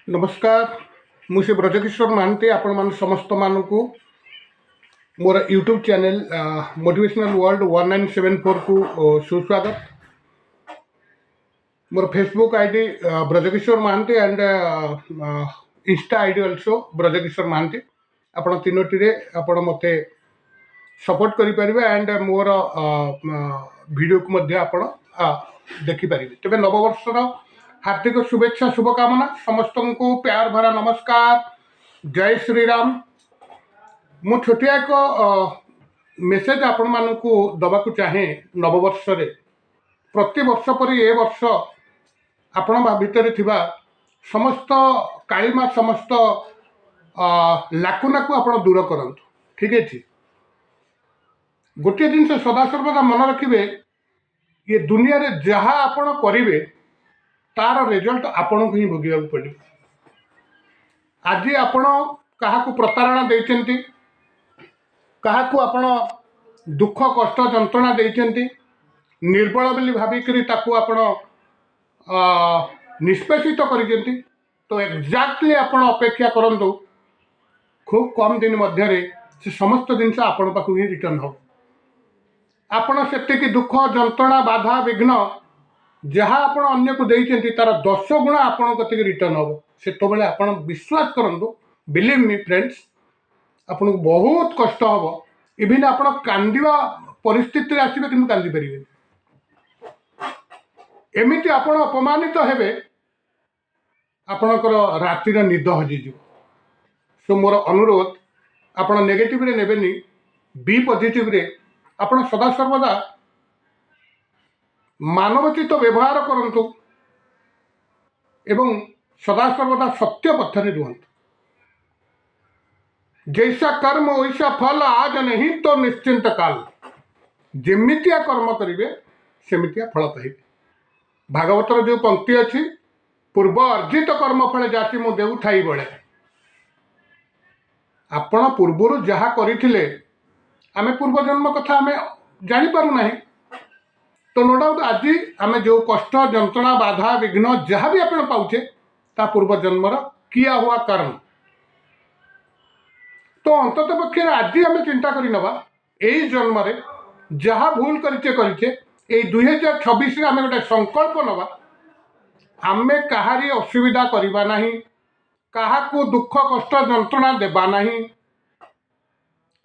ନମସ୍କାର, ମୁଁ ଶ୍ରୀ ବ୍ରଜକିଶୋର ମହାନ୍ତି। ଆପଣମାନେ ସମସ୍ତମାନଙ୍କୁ ମୋର ୟୁଟ୍ୟୁବ୍ ଚ୍ୟାନେଲ୍ ମୋଟିଭେସନାଲ୍ ୱାର୍ଲଡ 1974କୁ ସୁସ୍ୱାଗତ। ମୋର Facebook ID Brajakishore Mohanty and insta ID also Brajakishore Mohanty. ଆପଣ ତିନୋଟିରେ ଆପଣ ମୋତେ ସପୋର୍ଟ କରିପାରିବେ ଆଣ୍ଡ ମୋର ଭିଡ଼ିଓକୁ ମଧ୍ୟ ଆପଣ ଦେଖିପାରିବେ। ତେବେ ନବବର୍ଷର ହାର୍ଦ୍ଦିକ ଶୁଭେଚ୍ଛା, ଶୁଭକାମନା ସମସ୍ତଙ୍କୁ, ପ୍ୟାର ଭରା ନମସ୍କାର, ଜୟ ଶ୍ରୀରାମ। ମୁଁ ଛୋଟିଆ ଏକ ମେସେଜ ଆପଣମାନଙ୍କୁ ଦେବାକୁ ଚାହେଁ। ନବବର୍ଷରେ ପ୍ରତିବର୍ଷ ପରି ଏ ବର୍ଷ ଆପଣଙ୍କ ଭିତରେ ଥିବା ସମସ୍ତ କାଳିମା, ସମସ୍ତ ଲାକୁନାକୁ ଆପଣ ଦୂର କରନ୍ତୁ। ଠିକ୍ ଅଛି, ଗୋଟିଏ ଜିନିଷ ସଦାସର୍ବଦା ମନେ ରଖିବେ, ଏ ଦୁନିଆରେ ଯାହା ଆପଣ କରିବେ, ତାର ରେଜଲ୍ଟ ଆପଣଙ୍କୁ ହିଁ ଭୋଗିବାକୁ ପଡ଼ିବ। ଆଜି ଆପଣ କାହାକୁ ପ୍ରତାରଣା ଦେଇଛନ୍ତି, କାହାକୁ ଆପଣ ଦୁଃଖ, କଷ୍ଟ, ଯନ୍ତ୍ରଣା ଦେଇଛନ୍ତି, ନିର୍ବଳ ବୋଲି ଭାବିକରି ତାକୁ ଆପଣ ନିଷ୍ପେଷିତ କରିଛନ୍ତି, ତ ଏକ୍ଜାକ୍ଟଲି ଆପଣ ଅପେକ୍ଷା କରନ୍ତୁ, ଖୁବ୍ କମ୍ ଦିନ ମଧ୍ୟରେ ସେ ସମସ୍ତ ଜିନିଷ ଆପଣଙ୍କ ପାଖକୁ ହିଁ ରିଟର୍ଣ୍ଣ ହେବ। ଆପଣ ସେତିକି ଦୁଃଖ, ଯନ୍ତ୍ରଣା, ବାଧା, ବିଘ୍ନ ଯାହା ଆପଣ ଅନ୍ୟକୁ ଦେଇଛନ୍ତି, ତାର 10 ଗୁଣା ଆପଣଙ୍କ କତିକି ରିଟର୍ଣ୍ଣ ହେବ। ସେତେବେଳେ ଆପଣ ବିଶ୍ୱାସ କରନ୍ତୁ, ବିଲିଭ୍ ମି ଫ୍ରେଣ୍ଡସ୍, ଆପଣଙ୍କୁ ବହୁତ କଷ୍ଟ ହେବ। ଇଭିନ୍ ଆପଣ କାନ୍ଦିବା ପରିସ୍ଥିତିରେ ଆସିବେ, କିନ୍ତୁ କାନ୍ଦି ପାରିବେନି। ଏମିତି ଆପଣ ଅପମାନିତ ହେବେ, ଆପଣଙ୍କର ରାତିର ନିଦ ହଜିଯିବ। ସୋ ମୋର ଅନୁରୋଧ, ଆପଣ ନେଗେଟିଭରେ ନେବେନି, ବି ପଜିଟିଭରେ। ଆପଣ ସଦାସର୍ବଦା ମାନବୋଚିତ ବ୍ୟବହାର କରନ୍ତୁ ଏବଂ ସଦାସର୍ବଦା ସତ୍ୟ ପଥରେ ରୁହନ୍ତୁ। जैसा कर्म वैसा फल, आज नहीं तो निश्चित काल। ଯେମିତିଆ କର୍ମ କରିବେ, ସେମିତିଆ ଫଳ ପାଇବେ। ଭାଗବତର ଯେଉଁ ପଙ୍କ୍ତି ଅଛି, ପୂର୍ବ ଅର୍ଜିତ କର୍ମ ଫଳେ ଯାଚି ମୁଁ ଦେଉଥାଇ ବଳେ। ଆପଣ ପୂର୍ବରୁ ଯାହା କରିଥିଲେ, ଆମେ ପୂର୍ବଜନ୍ମ କଥା ଆମେ ଜାଣିପାରୁନାହିଁ। ତ ନୋ ଡାଉଟ୍, ଆଜି ଆମେ ଯେଉଁ କଷ୍ଟ, ଯନ୍ତ୍ରଣା, ବାଧା, ବିଘ୍ନ ଯାହା ବି ଆପଣ ପାଉଛେ, ତା ପୂର୍ବ ଜନ୍ମର किया हुआ कर्म। ତ ଅନ୍ତତଃ ପକ୍ଷରେ ଆଜି ଆମେ ଚିନ୍ତା କରିନେବା, ଏଇ ଜନ୍ମରେ ଯାହା ଭୁଲ କରିଛେ କରିଛେ, ଏଇ 2026ରେ ଆମେ ଗୋଟେ ସଂକଳ୍ପ ନେବା, ଆମେ କାହାରି ଅସୁବିଧା କରିବା ନାହିଁ, କାହାକୁ ଦୁଃଖ, କଷ୍ଟ, ଯନ୍ତ୍ରଣା ଦେବା ନାହିଁ,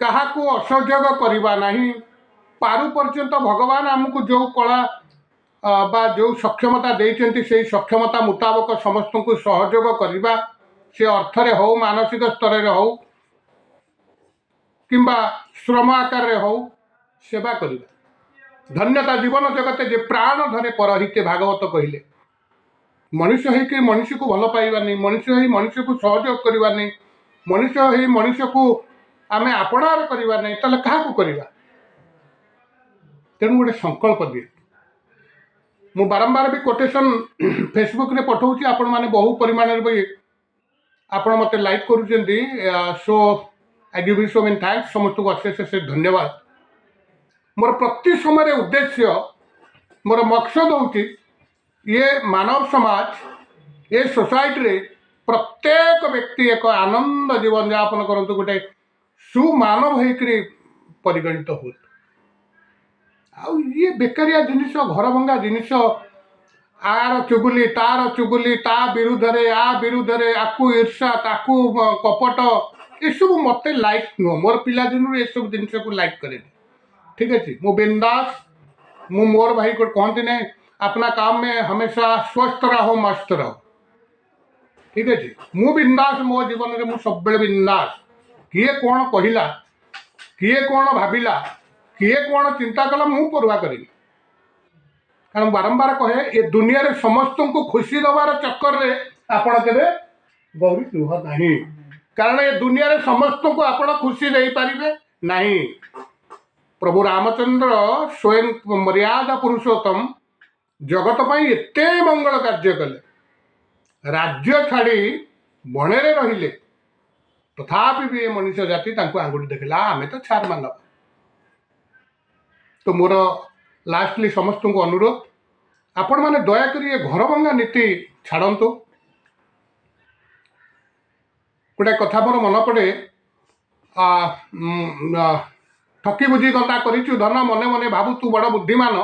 କାହାକୁ ଅସହଯୋଗ କରିବା ନାହିଁ। ପାରୁ ପର୍ଯ୍ୟନ୍ତ ଭଗବାନ ଆମକୁ ଯେଉଁ କଳା ବା ଯେଉଁ ସକ୍ଷମତା ଦେଇଛନ୍ତି, ସେଇ ସକ୍ଷମତା ମୁତାବକ ସମସ୍ତଙ୍କୁ ସହଯୋଗ କରିବା, ସେ ଅର୍ଥରେ ହଉ, ମାନସିକ ସ୍ତରରେ ହଉ କିମ୍ବା ଶ୍ରମ ଆକାରରେ ହଉ, ସେବା କରିବା। ଧନ୍ୟତା ଜୀବନ ଜଗତେ ଯେ ପ୍ରାଣ ଧରେ ପରହିତେ। ଭାଗବତ କହିଲେ, ମଣିଷ ହେଇକି ମଣିଷକୁ ଭଲ ପାଇବାନି, ମଣିଷ ହେଇ ମଣିଷକୁ ସହଯୋଗ କରିବାନି, ମଣିଷ ହେଇ ମଣିଷକୁ ଆମେ ଆପଣାର କରିବା ନାହିଁ, ତାହେଲେ କାହାକୁ କରିବା? ତେଣୁ ଗୋଟେ ସଂକଳ୍ପ ଦିଏ। ମୁଁ ବାରମ୍ବାର ବି କୋଟେସନ୍ ଫେସବୁକ୍ରେ ପଠାଉଛି, ଆପଣମାନେ ବହୁ ପରିମାଣରେ ବି ଆପଣ ମୋତେ ଲାଇକ୍ କରୁଛନ୍ତି। So I give you so many thanks. ସମସ୍ତଙ୍କୁ ଅଶେଷ ଅଶେଷ ଧନ୍ୟବାଦ। ମୋର ପ୍ରତି ସମୟରେ ଉଦ୍ଦେଶ୍ୟ, ମୋର ମକସଦ ହେଉଛି, ଇଏ ମାନବ ସମାଜ, ଏ ସୋସାଇଟିରେ ପ୍ରତ୍ୟେକ ବ୍ୟକ୍ତି ଏକ ଆନନ୍ଦ ଜୀବନଯାପନ କରନ୍ତୁ, ଗୋଟେ ସୁମାନବ ହେଇକରି ପରିଗଣିତ ହୁଅନ୍ତୁ। ଆଉ ଇଏ ବେକାରିଆ ଜିନିଷ, ଘର ଭଙ୍ଗା ଜିନିଷ, ଆର ଚୁଗୁଲି, ତାର ଚୁଗୁଲି, ତା ବିରୁଦ୍ଧରେ, ଆ ବିରୁଦ୍ଧରେ, ଆକୁ ଈର୍ଷା, ତାକୁ କପଟ, ଏସବୁ ମୋତେ ଲାଇକ୍ ନୁହଁ। ମୋର ପିଲାଦିନରୁ ଏସବୁ ଜିନିଷକୁ ଲାଇକ୍ କରେନି। ଠିକ୍ ଅଛି, ମୁଁ ବିନ୍ଦାସ। ମୁଁ ମୋର ଭାଇ ଗୋଟେ କହନ୍ତି ନାହିଁ, अपना काम में हमेशा स्वस्थ रहो, मस्त रहो। ଠିକ୍ ଅଛି, ମୁଁ ବିନ୍ଦାସ। ମୋ ଜୀବନରେ ମୁଁ ସବୁବେଳେ ବିନ୍ଦାସ। କିଏ କ'ଣ କହିଲା, କିଏ କ'ଣ ଭାବିଲା, କିଏ କ'ଣ ଚିନ୍ତା କଲା, ମୁଁ ପରୱା କରେନି। କାରଣ ବାରମ୍ବାର କହେ, ଏ ଦୁନିଆରେ ସମସ୍ତଙ୍କୁ ଖୁସି ଦେବାର ଚକ୍କରରେ ଆପଣ କେବେ ଗୌରୀ ରୁହ ନାହିଁ। କାରଣ ଏ ଦୁନିଆରେ ସମସ୍ତଙ୍କୁ ଆପଣ ଖୁସି ଦେଇପାରିବେ ନାହିଁ। ପ୍ରଭୁ ରାମଚନ୍ଦ୍ର ସ୍ୱୟଂ ମର୍ୟାଦା ପୁରୁଷୋତ୍ତମ ଜଗତ ପାଇଁ ଏତେ ମଙ୍ଗଳ କାର୍ଯ୍ୟ କଲେ, ରାଜ୍ୟ ଛାଡ଼ି ବଣରେ ରହିଲେ, ତଥାପି ବି ଏ ମଣିଷ ଜାତି ତାଙ୍କୁ ଆଙ୍ଗୁଠି ଦେଖିଲା, ଆମେ ତ ଛାର ମାନବ। ତ ମୋର ଲାଷ୍ଟଲି ସମସ୍ତଙ୍କୁ ଅନୁରୋଧ, ଆପଣମାନେ ଦୟାକରି ଏ ଘର ଭଙ୍ଗା ନୀତି ଛାଡ଼ନ୍ତୁ। ଗୋଟେ କଥା ମୋର ମନେ ପଡ଼େ, ଠକି ବୁଝି ଗଦା କରିଛୁ ଧନ, ମନେ ମନେ ଭାବୁ ତୁ ବଡ଼ ବୁଦ୍ଧିମାନ,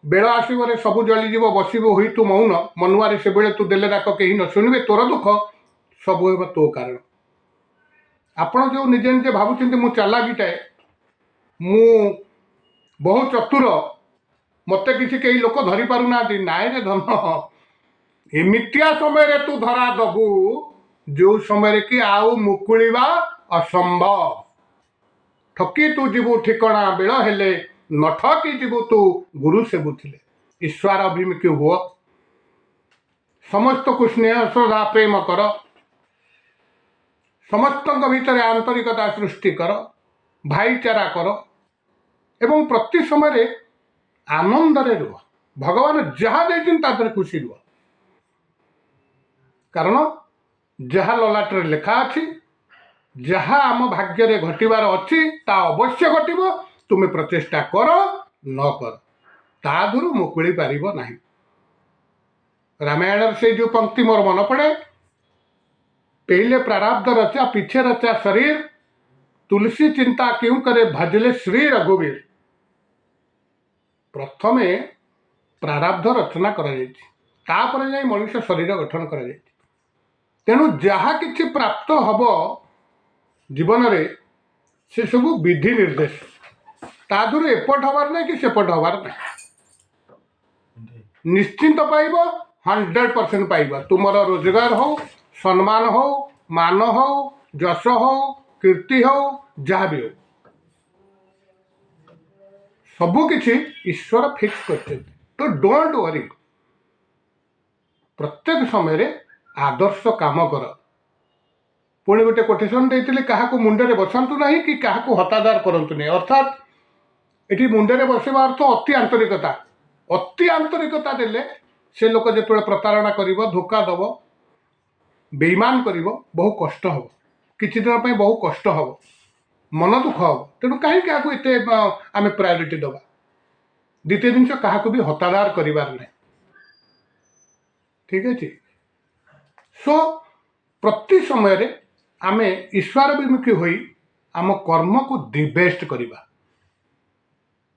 ବେଳ ଆସିବରେ ସବୁ ଜଳିଯିବ, ବସିବୁ ହୋଇ ତୁ ମୌନ, ମନୁଆରେ ସେବେଳେ ତୁ ଦେଲେ ଡାକ କେହି ନ ଶୁଣିବେ, ତୋର ଦୁଃଖ ସବୁ ହେବ ତୋ କାରଣ। ଆପଣ ଯେଉଁ ନିଜେ ନିଜେ ଭାବୁଛନ୍ତି ମୁଁ ଚାଲାକିଟାଏ, ମୁଁ ବହୁ ଚତୁର, ମୋତେ କିଛି କେହି ଲୋକ ଧରି ପାରୁନାହାନ୍ତି, ନାଇଁ ରେ ଧନ, ଏମିତିଆ ସମୟରେ ତୁ ଧରା ଦବୁ ଯେଉଁ ସମୟରେ କି ଆଉ ମୁକୁଳିବା ଅସମ୍ଭବ। ଠକି ତୁ ଯିବୁ ଠିକଣା ବେଳ ହେଲେ, ନ ଠକି ଯିବୁ ତୁ ଗୁରୁ ସେବୁଥିଲେ। ଈଶ୍ୱର ଅଭିମୁଖୀ ହୁଅ, ସମସ୍ତଙ୍କୁ ସ୍ନେହ ଶ୍ରଦ୍ଧା ପ୍ରେମ କର, ସମସ୍ତଙ୍କ ଭିତରେ ଆନ୍ତରିକତା ସୃଷ୍ଟି କର, ଭାଇଚାରା କର ଏବଂ ପ୍ରତି ସମୟରେ ଆନନ୍ଦରେ ରୁହ। ଭଗବାନ ଯାହା ଦେଇଛନ୍ତି ତା ଦେହରେ ଖୁସି ରୁହ, କାରଣ ଯାହା ଲଲାଟରେ ଲେଖା ଅଛି, ଯାହା ଆମ ଭାଗ୍ୟରେ ଘଟିବାର ଅଛି ତା ଅବଶ୍ୟ ଘଟିବ। ତୁମେ ପ୍ରଚେଷ୍ଟା କର ନ କର, ତା ଦେହରୁ ମୁକୁଳି ପାରିବ ନାହିଁ। ରାମାୟଣର ସେଇ ଯେଉଁ ପଙ୍କ୍ତି ମୋର ମନେ ପଡ଼େ, पहले प्रारब्ध रचा पीछे रचा शरीर, तुलसी चिंता क्यों करे भजले श्री रघुवीर। ପ୍ରଥମେ ପ୍ରାରବ୍ଧ ରଚନା କରାଯାଇଛି, ତାପରେ ଯାଇ ମଣିଷ ଶରୀର ଗଠନ କରାଯାଇଛି। ତେଣୁ ଯାହା କିଛି ପ୍ରାପ୍ତ ହେବ ଜୀବନରେ ସେସବୁ ବିଧି ନିର୍ଦ୍ଦେଶ, ତା ଦେହରୁ ଏପଟ ହେବାର ନାହିଁ କି ସେପଟ ହେବାର ନାହିଁ। ନିଶ୍ଚିନ୍ତ ପାଇବ, 100% ପାଇବ। ତୁମର ରୋଜଗାର ହଉ, ସମ୍ମାନ ହଉ, ମାନ ହଉ, ଯଶ ହଉ, କୀର୍ତ୍ତି ହଉ, ଯାହା ବି ହଉ, ସବୁକିଛି ଈଶ୍ୱର ଫିକ୍ସ କରିଛନ୍ତି। ତ don't worry, ପ୍ରତ୍ୟେକ ସମୟରେ ଆଦର୍ଶ କାମ କର। ପୁଣି ଗୋଟେ କୋଟେସନ୍ ଦେଇଥିଲି, କାହାକୁ ମୁଣ୍ଡରେ ବସାନ୍ତୁ ନାହିଁ କି କାହାକୁ ହତାଦାର କରନ୍ତୁ ନାହିଁ। ଅର୍ଥାତ୍ ଏଠି ମୁଣ୍ଡରେ ବସିବା ଅର୍ଥ ଅତି ଆନ୍ତରିକତା। ଅତି ଆନ୍ତରିକତା ଦେଲେ ସେ ଲୋକ ଯେତେବେଳେ ପ୍ରତାରଣା କରିବ, ଧୋକା ଦେବ, ବେଇମାନ କରିବ, ବହୁ କଷ୍ଟ ହେବ, କିଛି ଦିନ ପାଇଁ ବହୁ କଷ୍ଟ ହେବ, ମନ ଦୁଃଖ ହେବ। ତେଣୁ କାହିଁକି କାହାକୁ ଏତେ ଆମେ ପ୍ରାୟୋରିଟି ଦେବା? ଦ୍ୱିତୀୟ ଜିନିଷ, କାହାକୁ ବି ହତାଦାର କରିବାର ନାହିଁ। ଠିକ୍ ଅଛି। ସୋ ପ୍ରତି ସମୟରେ ଆମେ ଈଶ୍ୱର ବିମୁଖୀ ହୋଇ ଆମ କର୍ମକୁ the best କରିବା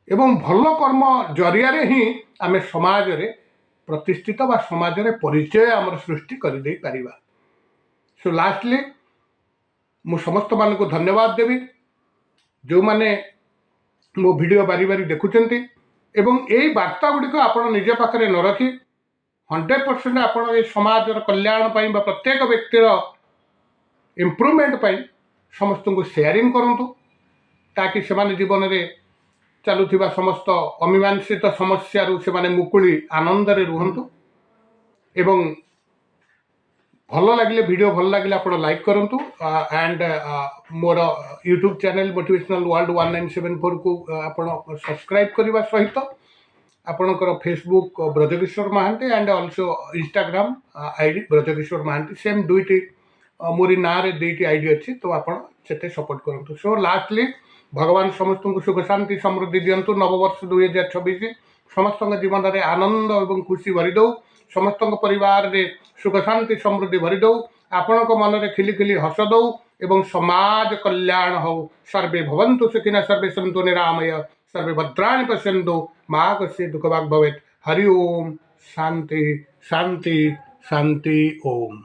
ଏବଂ ଭଲ କର୍ମ ଜରିଆରେ ହିଁ ଆମେ ସମାଜରେ ପ୍ରତିଷ୍ଠିତ ବା ସମାଜରେ ପରିଚୟ ଆମର ସୃଷ୍ଟି କରିଦେଇ ପାରିବା। ସୋ ଲାଷ୍ଟଲି ମୁଁ ସମସ୍ତମାନଙ୍କୁ ଧନ୍ୟବାଦ ଦେବି ଯେଉଁମାନେ ମୋ ଭିଡ଼ିଓ ବାରି ବାରି ଦେଖୁଛନ୍ତି ଏବଂ ଏଇ ବାର୍ତ୍ତା ଗୁଡ଼ିକ ଆପଣ ନିଜ ପାଖରେ ନ ରଖି 100% ଆପଣ ଏ ସମାଜର କଲ୍ୟାଣ ପାଇଁ ବା ପ୍ରତ୍ୟେକ ବ୍ୟକ୍ତିର ଇମ୍ପ୍ରୁଭମେଣ୍ଟ ପାଇଁ ସମସ୍ତଙ୍କୁ ସେୟାରିଂ କରନ୍ତୁ, ତାକି ସେମାନେ ଜୀବନରେ ଚାଲୁଥିବା ସମସ୍ତ ଅମୀମାଂସିତ ସମସ୍ୟାରୁ ସେମାନେ ମୁକୁଳି ଆନନ୍ଦରେ ରୁହନ୍ତୁ। ଏବଂ ଭଲ ଲାଗିଲେ, ଭିଡ଼ିଓ ଭଲ ଲାଗିଲେ ଆପଣ ଲାଇକ୍ କରନ୍ତୁ ଆଣ୍ଡ ମୋର ୟୁଟ୍ୟୁବ୍ ଚ୍ୟାନେଲ୍ ମୋଟିଭେସନାଲ୍ ୱାର୍ଲଡ 1974କୁ ଆପଣ ସବସ୍କ୍ରାଇବ୍ କରିବା ସହିତ ଆପଣଙ୍କର Facebook Brajakishore Mohanty and also Instagram ID Brajakishore Mohanty, same ଦୁଇଟି ମୋରି ନାଁରେ ଦୁଇଟି I D ଅଛି, ତ ଆପଣ ସେତେ ସପୋର୍ଟ କରନ୍ତୁ। ସୋ ଲାଷ୍ଟଲି ଭଗବାନ ସମସ୍ତଙ୍କୁ ସୁଖ ଶାନ୍ତି ସମୃଦ୍ଧି ଦିଅନ୍ତୁ। ନବବର୍ଷ 2026 ସମସ୍ତଙ୍କ ଜୀବନରେ ଆନନ୍ଦ ଏବଂ ଖୁସି ଭରିଦେଉ, ସମସ୍ତଙ୍କ ପରିବାରରେ ସୁଖ ଶାନ୍ତି ସମୃଦ୍ଧି ଭରିଦେଉ, ଆପଣଙ୍କ ମନରେ ଖିଲି ଖିଲି ହସ ଦେଉ ଏବଂ ସମାଜ କଲ୍ୟାଣ ହେଉ। ସର୍ବେ ଭବନ୍ତୁ ସୁଖିନଃ, ସର୍ବେ ସନ୍ତୁ ନିରାମୟ, ସର୍ବେ ଭଦ୍ରାଣି ପଶ୍ୟନ୍ତୁ, ମା କଶ୍ଚିତ୍ ଦୁଃଖ ଭାଗ୍ ଭବେତ୍। ହରି ଓମ୍, ଶାନ୍ତି ଶାନ୍ତି ଶାନ୍ତି ଓମ୍।